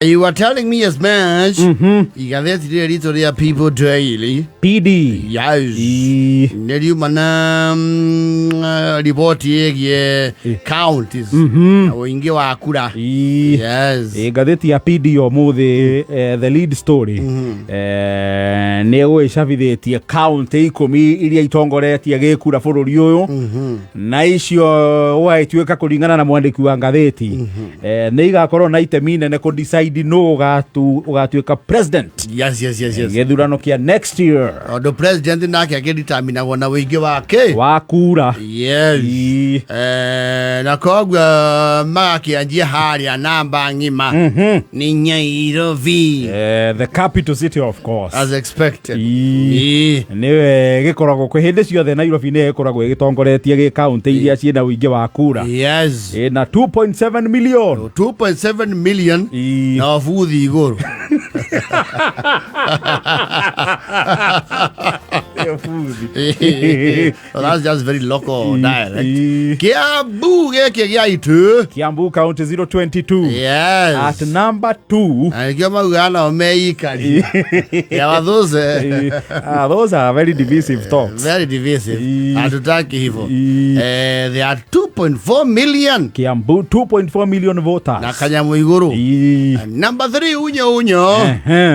You are telling me as much. Igatheti rĩrĩ ritũ rĩa People Daily. PD. Yes. Ii. Nĩ riuma na riboti ĩgiĩ counties na ũingĩ wa kura. Ii. Yes. Ĩ, ngathĩti ya PD ũmũthĩ the lead story nĩ ĩgũgĩcabithĩtie kaunti 10 iria itongoretie gĩkura bũrũri ũyũ na icio gũgagĩtuĩka kũringana na mwandĩki wa ngathĩti nĩ igakorwo na itemi nene kũ decide nũ ũgatuĩka president Yes. gĩthurano kĩa next year. Tondũ president nake akĩditaminagwo na ũingĩ wake. Wa kura. Yes. Ii. Na koguo magakĩanjia harĩa namba ng'ima nĩ Nairobi. The capital city, of course. As expected. Ii. Ii. Nĩwe gĩkoragwo kwĩ hĩndĩ ciothe Nairobi nĩyo ĩkoragwo ĩgĩtongoretie gĩ kaunti iria ciĩna ũingĩ wa kura. Ĩna 2.7 million. 2.7 million. Ii. Na buthi igũrũ. So that's just very local dialect. Ii. Kiambu gĩkĩ gĩa itu. Kiambu County 022. Yes. At number 2. Na nĩkĩo maugaga nao meikari ya wathuce. Those are very divisive talks. Very divisive. Ii. Hatutaki hivyo. Ii. They are 2.4 million. Kiambu 2.4 million voters. Na kanyamu igũrũ. Ii. Number 3 unyo unyo.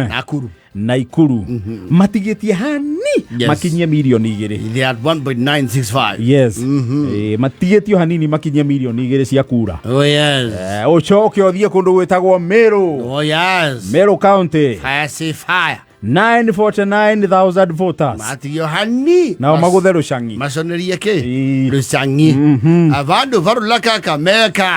Nakuru. Naikuru matigĩtie hani makinyie mirioni 2. They are 1.965. Yes. Matigĩtio hanini makinyie mirioni 2 cia kura. Oh yes. Ũcoke ũthiĩ kũndũ gwĩtagwo Meru. Oh yes. Meru County. Fire say fire. 949,000 voters. Matigio hani. Nao magũthe rũcang'i. Maconerie kĩ? Ii. Rũcang'i. Abandu barũla Kakamega.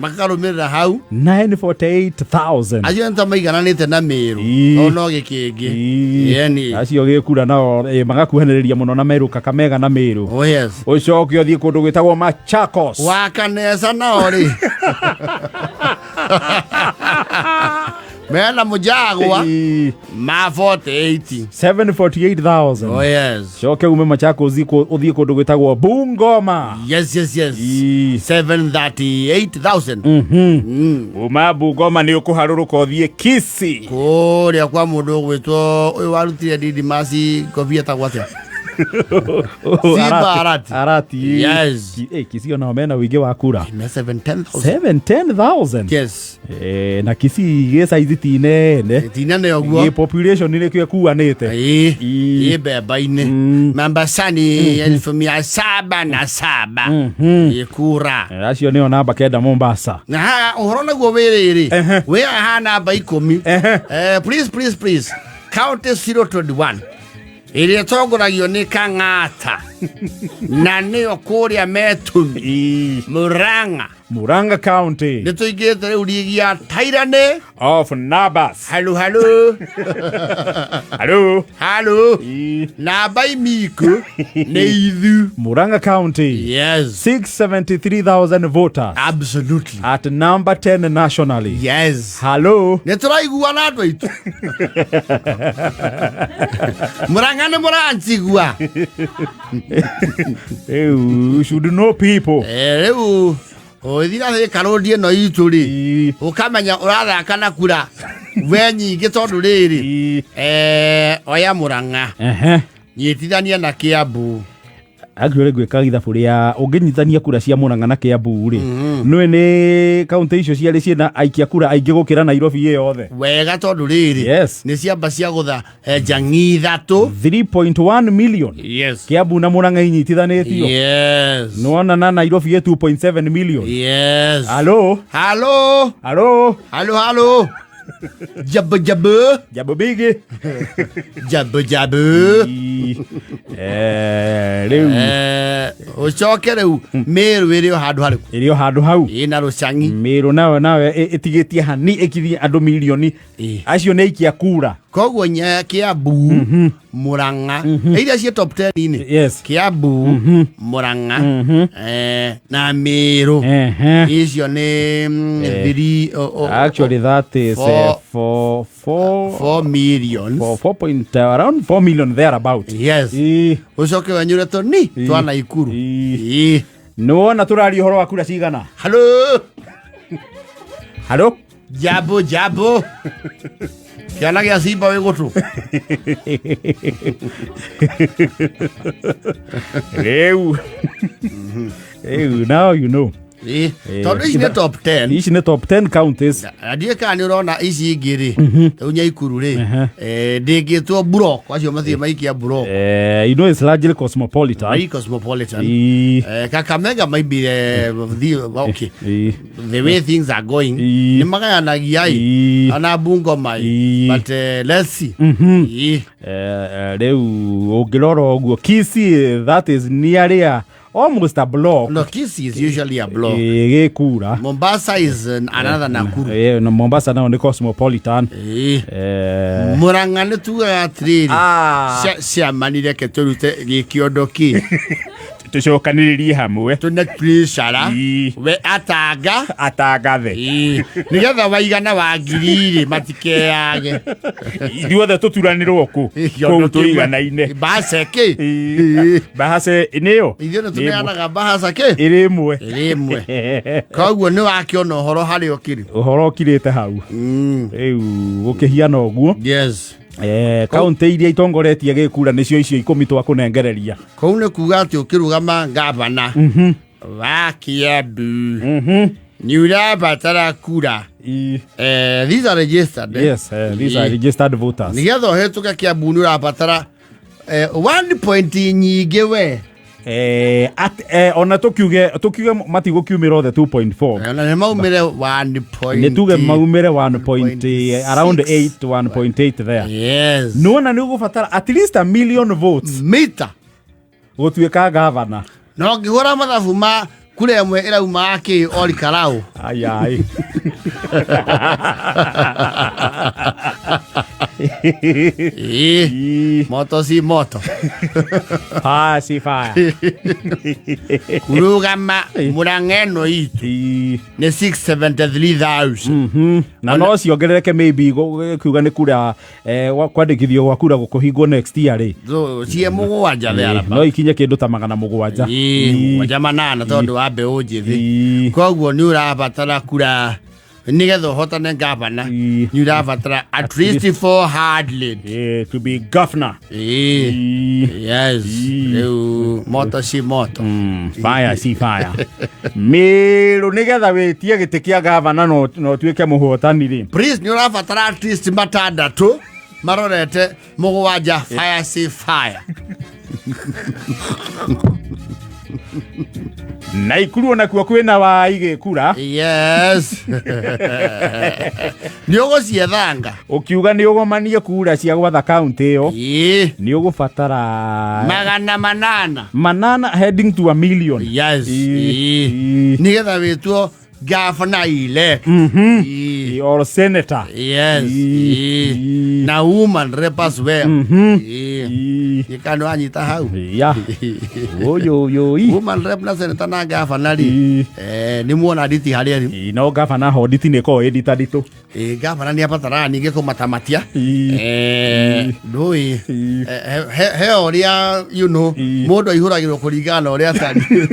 Makarũmĩrĩra hau. 948,000. Acio nĩ ta maigananĩte na Meru. Ii. No no gĩkĩngĩ. Ii. Yeni. Acio gĩkura nao magakuhanĩrĩria mũno na Meru, Kakamega na Meru. Oh yes. Ũcoke ũthiĩ kũndũ gwĩtagwo Machakos. Wakanesa nao rĩ. Mena mũjagwa Ii. ma 48. 748,000. Oh yes. Coke ume Machakos ũthiĩ kũndũ gwĩtagwo Bungoma. Yes. Ii. 738,000. Uma Bungoma nĩ ũkũharũrũka ũthiĩ Kisii. Kũrĩa kwa mũndũ ũgwĩtwo ũyũ warutire Didimasi ngobia etagwo atĩa? Simba Arati. Arati. Yes. Kisii onao mena ũingĩ wa kura. Me 710,000. 710,000. Yes. Na Kisii gĩ saizi ti nene. Tinene ũguo. Gĩ population nĩkĩo ĩkuanĩte. Ĩĩ. Ii. Ĩ mbemba-inĩ. Mambasani 707,000. Ĩ kura. Acio nĩo namba 9 Mombasa. Na haha ũhoro naguo wĩ rĩrĩ. Wĩ haha namba 10. Please, please, please. County 021. Ĩrĩa ĩtongoragio nĩ Kang'ata. Na nĩyo kũrĩa Metumi. Ii. Murang'a. Murang'a County. Nĩ tũingĩrĩte rĩu rigi ya Tairane. Of Nabas. Halu halu. Hello. Halu. Ii. Namba imiku nĩ ithu. Murang'a County. Yes. 673,000 voters. Absolutely. At number 10 nationally. Yes. Hello. Nĩ tũraiguana andũ aitũ. Murang'a nĩ mũranjigua. You should know people. Rĩu ũgĩthiĩ na karũndi ĩno itũ rĩ Ii. ũkamenya ũrathaka na kura we nyingĩ tondũ rĩrĩ Ii. Oya Murang'a nyitithania na Kiambu. Actually ngwĩka ithabu rĩa ũngĩnyitithania kura cia Murang'a na Kiambu rĩ, nĩũĩ nĩ kaunti icio cierĩ ciĩna aikia kura aingĩ gũkĩra Nairobi ĩ yothe. Wega tondũ rĩrĩ Yes. nĩ ciamba cia gũtha njang'i ithatũ. 3.1 million. Yes. Kiambu na Murang'a inyitithanĩtio. Yes. Nĩwona na Nairobi ĩ 2.7 million. Yes. Halo. Halo. Halo. Halo halo. Jabu jabu. Jabu bigi. Jabu jabu. Ii. Rĩu Ũcoke rĩu Meru ĩrĩ o handũ harĩkũ? Ĩrĩ o handũ hau. Ĩna rũcang'i. Meru nayo ĩtigĩtie hani ĩkirie andũ mirioni. Ii. Acio nĩ aikia kura. Koguo Kiambu, Murang'a, iria ciĩ top 10-inĩ. Yes. Kiambu, Murang'a, na Meru. Icio nĩ thiri Actually that is Four- four, four, 4 million. four, four point, around 4 million thereabout. Yes. Ii. Ũcoke wenyũre tũni twa Naikuru. Ii. Nĩwona tũraria ũhoro wa kura cigana? Halo. Halo. Jambo jambo. Kĩana gĩa simba wĩ gũtũ. Rĩu rĩu now you know. Ĩ, tondũ ici nĩ top 10. Ici nĩ top 10 counties. Na ndiũĩ kana nĩ ũrona ici ingĩ rĩ, rĩu Nyaikuru rĩ, ndĩngĩtwo block, acio mathiĩ maikia block. You know it's largely cosmopolitan. Very cosmopolitan. Ĩ, Kakamega might be the okay. ĩ, The way things are going, Ĩ. nĩ magayanagia ĩ, Ĩ. ona Bungoma ĩ. Ĩ. But let's see. Ĩ. Rĩu ũngĩrora ũguo Kisii, that is nearly a, almost a block. No, Kisii is usually a block. Ĩ, gĩkura. Mombasa is another Nakuru. Na Mombasa nayo nĩ cosmopolitan. Ĩ. Murang'a nĩ tugaga atĩrĩrĩ, Ah. ciamani reke tũrute gĩkĩondo kĩ Tũcokanĩrĩrie hamwe. Tũne pressure Ĩ. we atanga. Atangathe. Ĩ, nĩgetha waigana wa ngiri rĩ matikeyage. Ithuothe tũturanĩrwo kũ Gĩkĩondo kũu kĩmwe. tũiganaine. Bahasa kĩ. Bahase nĩyo. Ithuĩ nĩ tũneanaga bahasa kĩ. Ĩrĩ ĩmwe. Ĩrĩ ĩmwe, koguo nĩ wakĩona ũhoro harĩa ũkĩrĩ. Ũhoro ũkirĩte hau. Rĩu gũkĩhiana ũguo. Yes. Kaunti iria itongoretie gĩkura nĩcio icio 10 twakũnengereria. Kũu nĩ kuga atĩ ũkĩrũgama ngavana wa Kiambu nĩ ũrabatara kura. These are registered, eh? Yes, these are registered voters. Nĩgetha ũhĩtũke Kiambu nĩ ũrabatara one point nyingĩ we. Ona tũkiuge matigũkiumĩra othe 2.4. Ona nĩ maumĩre one point. Nĩ tuge maumĩre 1 point, around 8 1.8 there. Yes. Nĩwona nĩ ũgũbatara at least a million votes mita gũtuĩka gavana. Na ũngĩhũra mathabu ma kura ĩmwe ĩrauma akĩ ori karau. Ai ai. Ĩ, moto si moto. Fire si fire. Kũrũgama Murang'a ĩno itũ nĩ 673,000. Na no ciongerereke maybe kiuga nĩ kura kwandĩkithio gwa kura gũkũhingwo next year rĩ. So, cie 7 there. No ikinye kĩndũ ta 700. Ĩ, 7 8 tondũ wa mbeũ njĩthĩ. Koguo nĩ ũrabatara kura nĩgetha ũhotane ngavana. Nĩ ũrabatara at least 400. To be governor. Ĩ. Yes. Rĩu moto si moto. Fire si fire. Mĩrũ nĩgetha wĩtie gĩtĩ kĩa gavana no ũtuĩke mũhotani rĩ. Please, nĩ ũrabatara at least 6 marorete 7 fire si fire. Na Ikuru onakuo kwĩna wai gĩkura. Yes, nĩ ũgũciethanga. Ũkiuga nĩ ũgomanie kura cia gwatha kaunti ĩyo. Ĩ. Nĩ ũgũbatara 800. 800 heading to a million. Yes. Ĩ. Ĩ. Nĩgetha wĩtuo gavana elect. Ĩ. Or senator. Yes. Ĩ. Ĩ. Na woman rep as well. Ĩ. Gĩkano wanyita hau. Ya oyoyoi. Woman rep na senator na gavana rĩ, Ĩ. Nĩ muona nditi harĩa rĩ. Ĩ, no gavana ho nditi nĩ ĩkoragwo ĩ nditanditũ. Ĩ, gavana nĩ abataraga ningĩ kũmatamatia. Ĩ. Ndũĩ. Ĩ. He ũrĩa you know Ĩ. mũndũ aihũragĩrwo kũringana na ũrĩa atariĩ.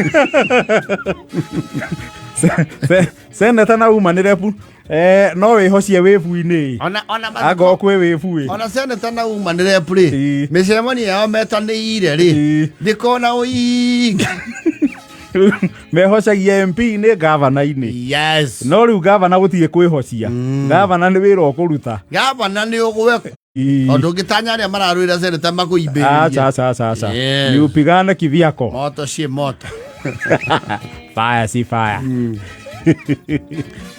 Senator na woman rep no wĩhocie wĩbu-inĩ. Ona Angorwo kwĩ wĩbu ĩ. Ona senator na woman rep rĩ, Ĩ. mĩcemanio yao metanĩire rĩ, Ĩ. ndĩkona ũingĩ. Mehocagia MP nĩ gavana-inĩ. Yes. No rĩu gavana gũtirĩ kwĩhocia, gavana nĩ wĩra ũkũruta. Gavana nĩ ũgwe tondũ ũngĩtanya arĩa mararũĩra senator makũimbĩrĩrie. Acha acha acha acha. Yes. Ni upigane kivyako. Moto si moto. Fire si fire.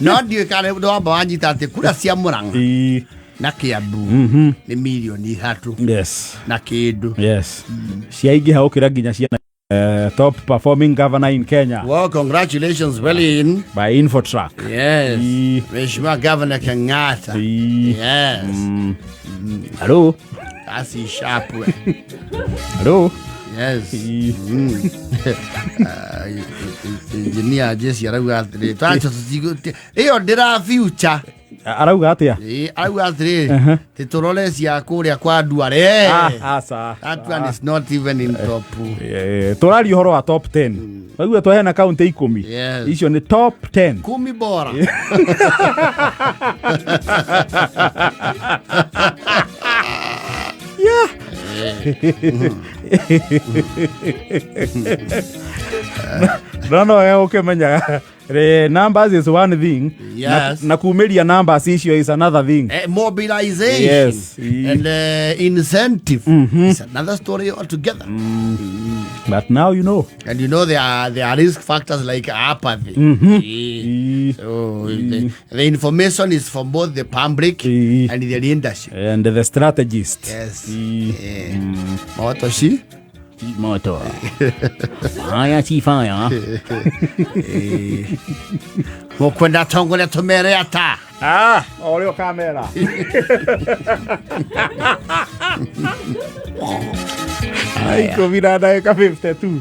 No ndiũĩ kana ndwamba wanyita atĩ kura cia Murang'a na Kiambu nĩ mirioni 3 na kĩndũ. Yes, ciaingĩha gũkĩra nginya ciana. Top performing governor in Kenya. Well, congratulations, Berlin. By Infotrack. Yes. Ĩ. Mheshimiwa Governor Kenyatta. Ĩ. Yes. Hello. Kasi sharp we. Hello. Yes. Ĩ. Engineer Jesse arauga atĩrĩ twacho ĩyo ndĩra future. Arauga atia? Ĩ, arauga atĩrĩrĩ, tĩtũrore cia kũrĩa kwa Duale. Ah, aca. That one is not even in top. Tũraria ũhoro wa top 10. Waigua twaheana kaunti 10. Yes. Icio nĩ top 10. Kumi bora. Yeah. No we ũkĩmenyaga numbers is one thing. Yes. Na kuumĩria numbers icio is another thing. Mobilization Yes. and incentive is another story altogether. But now you know. And you know there are risk factors like apathy. So the information is from both the public and the leadership. And the strategist. Yes. Moto shi. Moto. Fire chi fire. Mukwenda tongoria tumere ata. Ah, ũrĩa ũkamera. 10 na ndagĩka 52.